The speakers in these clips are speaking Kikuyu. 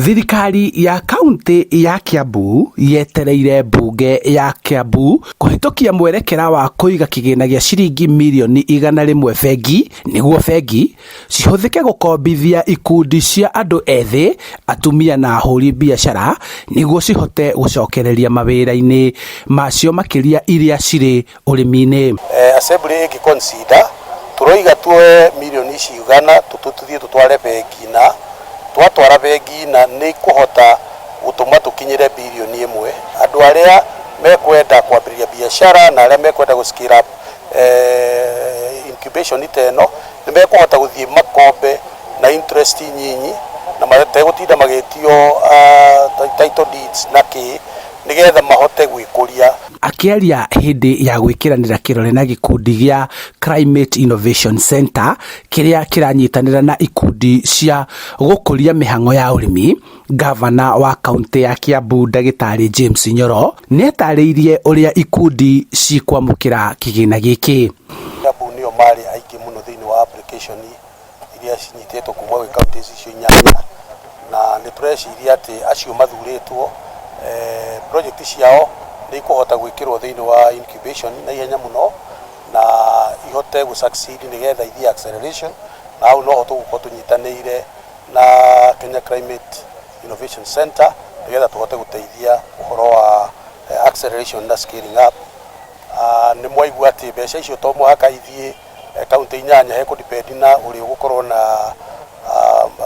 Thirikari ya kaunti ya Kiambu yetereire mbunge ya Kiambu kũhĩtũkia mwerekera wa kũiga kĩgĩna gĩa ciringi mirioni 100 bengi nĩguo bengi cihũthĩke gũkombithia ikundi cia andũ ethĩ, atumia na ahũri biacara nĩguo cihote gũcokereria mawĩra-inĩ macio makĩria iria cirĩ ũrĩmi-inĩ. Assembly ĩngĩ consider tũroiga tuoe mirioni ici 100 tũthiĩ tũtware bengi, na twatwara bengi na nĩ ikũhota gũtũma tũkinyĩre birioni 1. Andũ arĩa mekwenda kwambĩrĩria biacara na arĩa mekwenda gũ scale up incubation ta ĩno nĩ mekũhota gũthiĩ makombe na interest nyinyi na mategũtinda magĩtio title deeds na kĩ, nĩgetha mahote gwĩkũria. Akĩaria hĩndĩ ya gwĩkĩranĩra kĩrore na gĩkundi gĩa Climate Innovation Center kĩrĩa kĩranyitanĩra na ikundi cia gũkũria mĩhang'o ya ũrĩmi, gavana wa kaunti ya Kiambu Ndagĩtarĩ James Nyoro nĩatarĩirie ũrĩa ikundi cikwamũkĩra kĩgĩna gĩkĩ. Kiambu nĩo marĩ aingĩ mũno thĩinĩ wa application iria cinyitĩtwo kuma gwĩ counties icio inyanya, na nĩ tũreciria atĩ acio mathurĩtwo project ciao nĩ ikũhota gwĩkĩrwo thĩinĩ wa incubation na ihenya mũno na ihote gũ succeed nĩgetha ithiĩ acceleration, na hau noho tũgũkorwo tũnyitanĩire na Kenya Climate Innovation Center nĩgetha tũhote gũteithia ũhoro wa acceleration na scaling up. Nĩ mwaigua atĩ mbeca icio to mũhaka ithiĩ kaunti inyanya, hekũ depend na ũrĩa ũgũkorwo na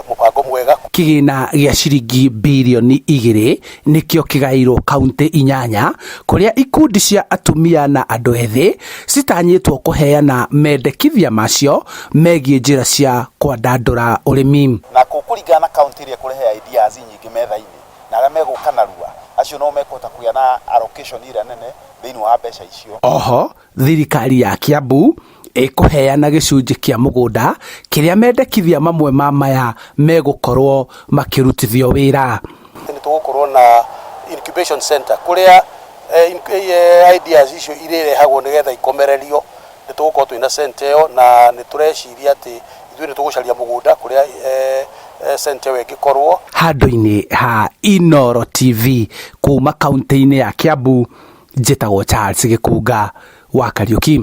mũbango mwega. Kĩgĩna gĩa ciringi birioni 2 nĩkĩo kĩgaĩirwo kaunti inyanya kũrĩa ikundi cia atumia na andũ ethĩ citanyĩtwo kũheana mendekithia macio megiĩ njĩra cia kwandandũra ũrĩmi. Na kũringana na kaunti ĩrĩa ĩkũrehe ideas nyingĩ metha-inĩ na arĩa megũka narua, acio no mekũhota kũgĩa na allocation ĩrĩa nene thĩinĩ wa mbeca icio. Oho thirikari ya Kiambu ĩkũheana gĩcunjĩ kĩa mũgũnda kĩrĩa mendekithia mamwe ma maya megũkorwo makĩrutithio wĩra. Nĩ tũgũkorwo na incubation center kũrĩa ideas icio irĩrehagwo nĩgetha ikomererio. Nĩ tũgũkorwo twĩna center ĩyo, na nĩ tũreciria atĩ ithuĩ nĩ tũgũcaria mũgũnda kũrĩa center ĩyo ĩngĩkorwo. Handũ-inĩ ha Inooro TV kuma kaunti-inĩ ya Kiambu, njĩtagwo Charles Gĩkunga wa Kariuki.